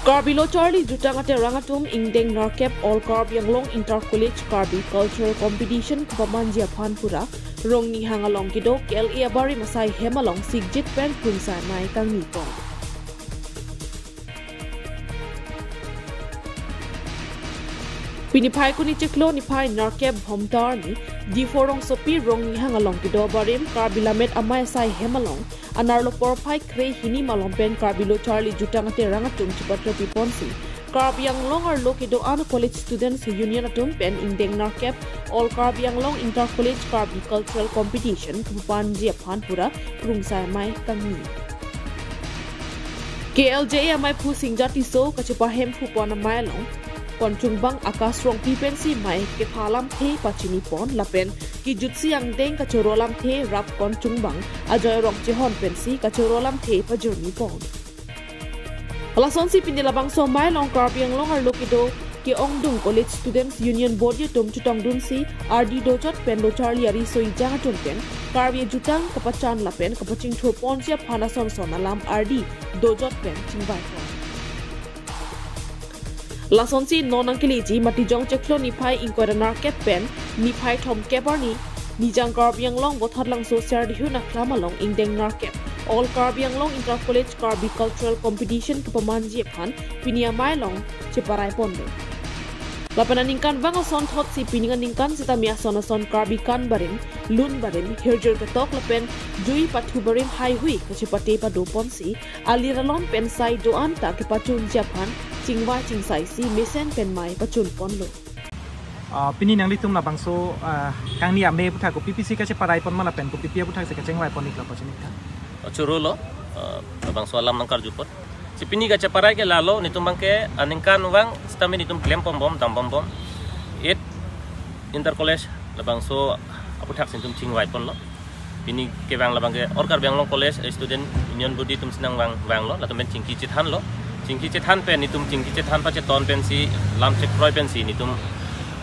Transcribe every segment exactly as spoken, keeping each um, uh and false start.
Karbi Lo Charli Jutang Aterang atum ingdeng nerkep All Karbi Anglong Inter College Karbi Cultural Competition kepamanji aphan pura Rongnihang along kedo K L A abarim asai hem along sikjit pen krungsai amei kangni pon. Pini Phaikuni chiklo niphai nerkep Bhomta arni, Diphu rongsopi Rongnihang along kedo abarim Karbi Lammet Amei asai hem along anerlo porphai kre-hini malom pen Karbi Lo Charli Jutang Aterang atum chipatrepi ponsi Karbi Anglong arlo kedo-an College Students Union atum pen ingdeng nerkep All Karbi Anglong Inter College Karbi Cultural Competition kepamanji aphan pura krungsai amei kangni. K L J A ameiphu Singjati Tisso kachepahem phu pon amei along, konchungbang Akash Rongpi pensi amei kepha alamthe pachini pon lapen kejutsi angdeng kachoro alamthe rap konchungbang Ajoy Rongchehon pensi kachoro alamthe pajirmi pon. Lasonsi pini labangso amei along Karbi Anglong arlo kedo ke-ongdung College Students Union Body atum chetongdunsi ardi dojot pen Lo Charli ariso ejang atum pen Karbi ajutang kapachan lapen kapachingthur ponji aphan ason son alam ardi dojot pen chingvai pon. Lasonsi non nangkeleji Matijong chiklo niphai ingkoi ra nerkep pen niphai thomkep arni Nijang Karbi Anglong Vothatlangso Serdihun Aklam along ingdeng nerkep All Karbi Anglong Inter College Karbi Cultural Competition kepamanji aphan pini amei along cheparai ponlo. Lapen aningkanvang asonthotsi pining aningkan sitame ason ason Karbi kan barim, lun barim, hirjir ketok lapen jui pathu barim haihui kachepate pado ponsi alir alon pen sai do-an ta kepachunji aphan chingvai chingsaisi mesen pen amei pachun ponlo. Ah, pini nanglitum labangso, ah, kangni amei aputhak kopi pisi kacheparai pon ma lapen kopi pi aputhak si kachingvai pon iklo pachini tha. Chorolo, ah, labangso alam nangkarju pon. Si pini kacheparai ke lalo, netum abangke aningkanvang sitame netum klem pon bom, dam pon bom. Eight Inter College labangso aputhak si netum chingvai ponlo. Pini kevang labangke All Karbi Anglong College Student Union Body atum si nangvang vanglo, latum pen chingki chethanlo. Chingki chethan pen netum chingki chethan pacheton pensi lam chekroi pensi netum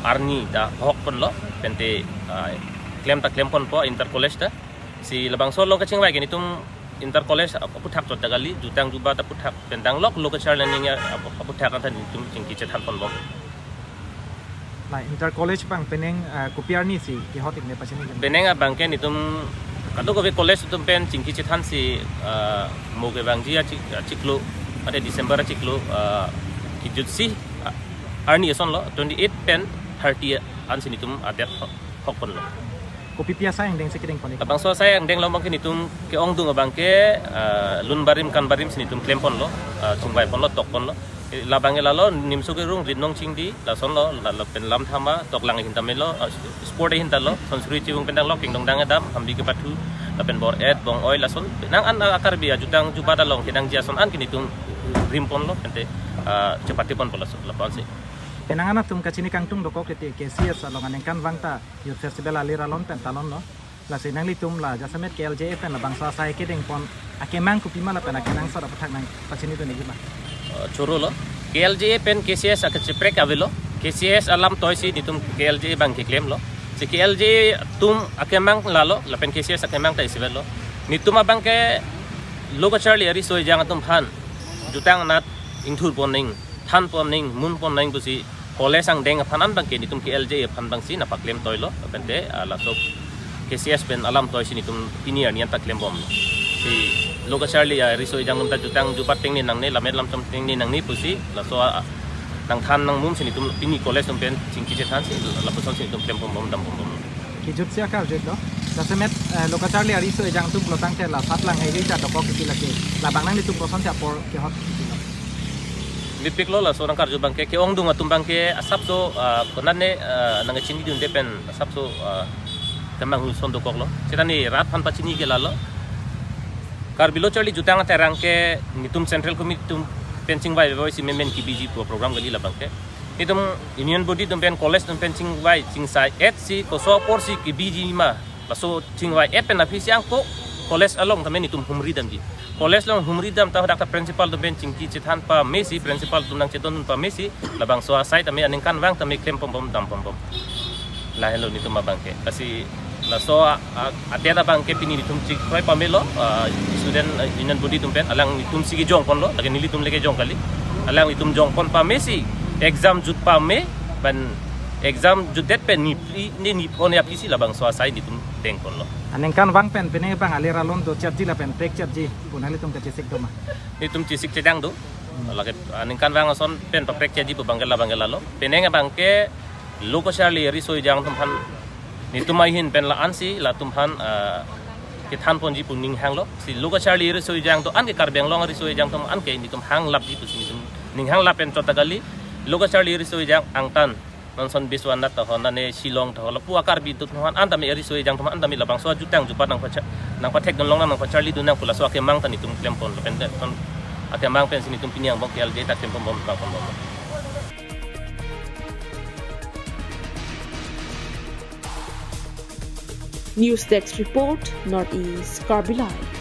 arni ta hok ponlo. Pente, ah, klem ta klem ponpo Inter College ta. Si labangso along kachingvai ke netum Inter College aputhak chot ta kali, jutang jubat aputhak pen danglok, lo kacharli aning aputhak anta netum chingki chethan pon bom. La Inter College abang penang, ah, kopi arni si kehot ikme pachini? Penang abangke netum kadokave college atum pen chingki chethansi, ah, mo kevangji achik-, achiklo, ante December achiklo, ah, kejutsi, ah, arni asonlo, twenty-eight pen thirty ansi netum adet ho-, hok ponlo. Kopi pi asai angdeng si kedeng pon ik? Labangso asai angdeng along abangke netum ke-ongdung abangke, ah, lun barim kan barim si netum klem ponlo, ah, chingvai ponlo, tok ponlo. Eh, labangke lalo, nimso kerung, rit nong chingdi, lasonlo, la, lapen lam thama, toklang ahin tame lo, ah, sport ahin ta lo, sonsuri chibung pen danglok, kingdong dang adam, hambi kepathu, lapen bor-et, bong-oi, lason, nang an, ah, Karbi ajutang jubat along kenangji ason an ke netum rim ponlo, pente, ah, chepate ponpo lason, lapu-ansi. Penang an atum kachini kangtung dokok kete K C S along aningkanvang ta Youth Festival alir alon pen talonlo. Lasi nanglitum la jasemet K L J A pen labangso asai kedeng pon akemang kopi ma lapen akenangsot aputhak nangpachini dun ikji ma? Eh, chorolo. K L J A pen K C S akacheprek avelo. K C S alam toisi netum K L J A abangke klemlo. Si K L J A atum akemang lalo, lapen K C S akemang ta isi avelo. Netum abangke lo kacharli ariso ejang atum aphan jutang anat ingthur pon ning, than pon ning, mun pon ning pusi college angdeng aphan an abangke netum K L J A aphan abangsi nangpaklem toilo, pente, ah, laso K C S pen alam toisi netum pini arni anta klem bomlo. Si lo kacharli ariso ejang atum ta jutang jubat tengne nangne, lammet lamchom tengne nangne pusi, laso, ah, nangthan nangmum si netum pini college atum pen chingki chethansi, lapusonsi netum klem pon bom, dam pon bom. Kejutsi akarjutlo. Jasemet, eh, lo kacharli ariso ejang atum klotangte la sat lang hei ta dokok kiti lake. Labang nanglitum kosonsi apor kehot kitilo? Mepiklo, laso nangkarju abangke, ke-ongdung atum abangke asapso, ah, konane, ah, nangkachinidunde pen asapso, ah, kemang huson dokoklo. Seta ne rat aphan pachini ke lalo, Karbi Lo Charli Jutang Aterang ke netum Central Committee atum pen chingvai vevoi si memen kebiji pu program kali labangke. Netum Union Body atum pen, college atum pen chingvai chingsai-et si koso apor si kebiji ma, laso chingvai-et pen aphi si angko college along tame netum humri damji. College along humri dam ta hadak ta principal atum pen chingki chethan pamesi, principal atum nangchedon pamesi, labangso asai tame aningkanvang tame klem pon bom, dam pon bom. Lahelo netum abangke. Lasi laso a, a, adet abangke pini netum chekroi pamelo, ah, Student, ah, Union Body atum pen, alang netumsi kejong ponlo, lake nelitum le kejong kali. Alang itum jongpon pame si exam jut pame, pen exam jutdet pen niphli ne niphonne aphi si labangso asai nitum dengponlo. Aningkanvang pen pine bang alir alon do chatji lapen prek chatji pu nanglitum kachesik do ma? Nitum chesik chedang do. Lake aningkanvang ason pen paprek chatji pu bangke labangke lalo. Penang abangke lo kacharli riso-ejang atum aphan nitum ahin pen la-an si latum aphan, ah, kethanponji pu ning hanglo. Si lo kacharli riso-ejang atum an ke Karbi Anglong riso-ejang atum an ke nitum hang lapji pu si nitum ning hang lap pen chot ta kali. Lo kacharli riso-ejang angtan non ason Biswanath tahon, nane Shillong tahon, lapu a-Karbi atum aphan an tame riso-ejang atum aphan an tame labangso ajutang jupat nangpacha-, nangpathekdun longnang, nangpacharlidun nang pu laso akemang ta nitum klemponlo, pen de ton akemang pen si nitum pini angbong K L J ta klempon bom, bang pon bom. News Desk Report, North East Karbi Live.